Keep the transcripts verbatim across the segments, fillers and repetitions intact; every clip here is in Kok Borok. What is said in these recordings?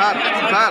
Sir, sir.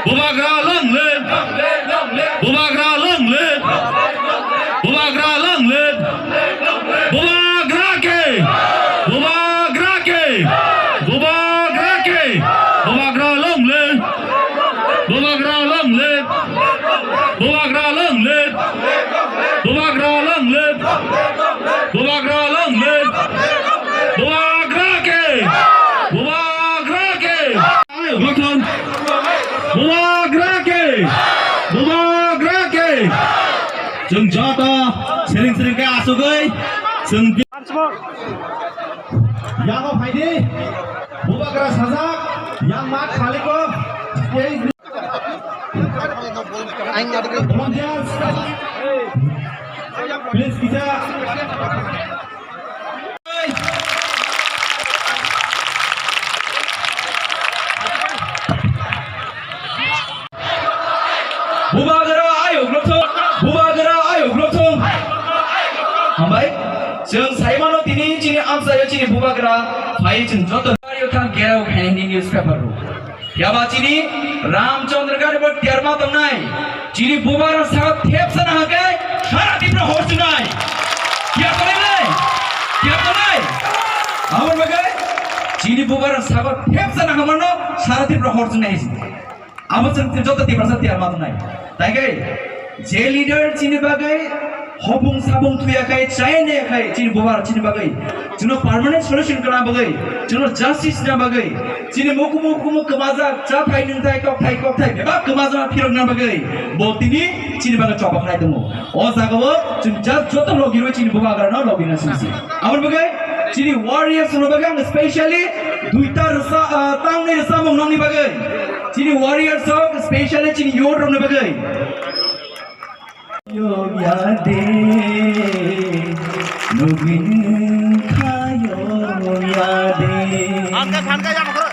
Bubagra long live! Bubagra long live! Bubagra long live! Bubagra ke! Bubagra ke! Bubagra ke! Bubagra long live! Bubagra long live! Bubagra long live! Bubagra long live! Bubagra long live! Bubagra ke! Bubagra ke! Ayuk lokthon. Bubagra ke. Bubagra ke. Chwng joto siring siring khe asugwi chwng yago phaidi. Bubagra sajak, yang mat khaliko. Volunteers. Bubagra ayuk rok thung, bubagra ayuk rok thung. Hambai, chwng saimano tini chini amchaio chini bubagra phai chwng joto. Ario thang gerao khaini newspaper ro. Yaba chini Ramchandra gari bo tiarma tongnai. Chini bubagra sa thepsa na hakai, sara Tripura horsinai. Kia tongnai? Kia tongnai? Amar bagai, chini bubagra sa thepsa na hamano, sara Tripura horsinai. Abo chwng joto Tiprasa tiyar ma tongnai. Taikai, je leader chini bagwi hopung sapung thuya khai, chaya naya khai, chini bubar chini bagwi. Chwngno permanent solution kana bagwi, chwngno justice na bagwi, chini mukumu kumu kwmajak, chathai nwngthai, kokthai kokthai, bebak kwmajak phirok na bagwi, bo tini chini bagwi choba khlai tongo. O jagao chwng jat joto logi rwi chini bubagra no logi na sisi. Aboni bagwi chini warriors no bagwi ang specially duita rwsa, ah, tangni rwsa mung nongni bagwi. Chini warriors rok, specially chini youth rokni bagwi. Yo yade, nugin khayo yade. Hangka, hangka, yang khoro.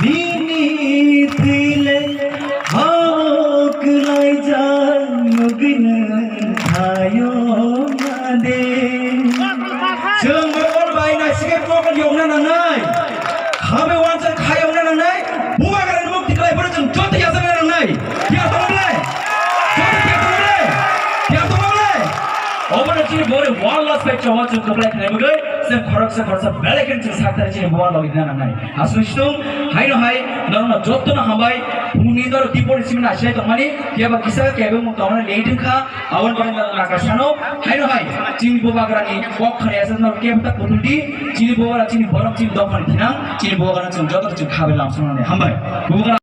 Nini thile hok lai jang nugin khayo yade. Chwng borok bai naisike kokol yokna nangnai. Khabe wansa khayokna nangnai. Bubagrani mukti khlai phano chwng joto yachakna nangnai. Phiya tongo ble? Joto phiya tongo ble? Phiya tongo ble? Obono chini bore one last fight choma chwng kwplai khlai bagwi chwng khoroksa khoroksa belai kheno chwng sakthari chini bubar logi rina nangnai. Aswk situng haino hai norokno jotono hambai phungni doro dipori simi naisai tongmani phiya ba kisa kebo mung tongmani late wngkha. Aboni bagwi nang naka sano, haino hai, chini bubagrani kok khani aswk no kebta kutul di, chini bubagra chini borok chini dophani thinang, chini bubagra chwng joto chwng khabai lam swngnani. Hambai. Bubagra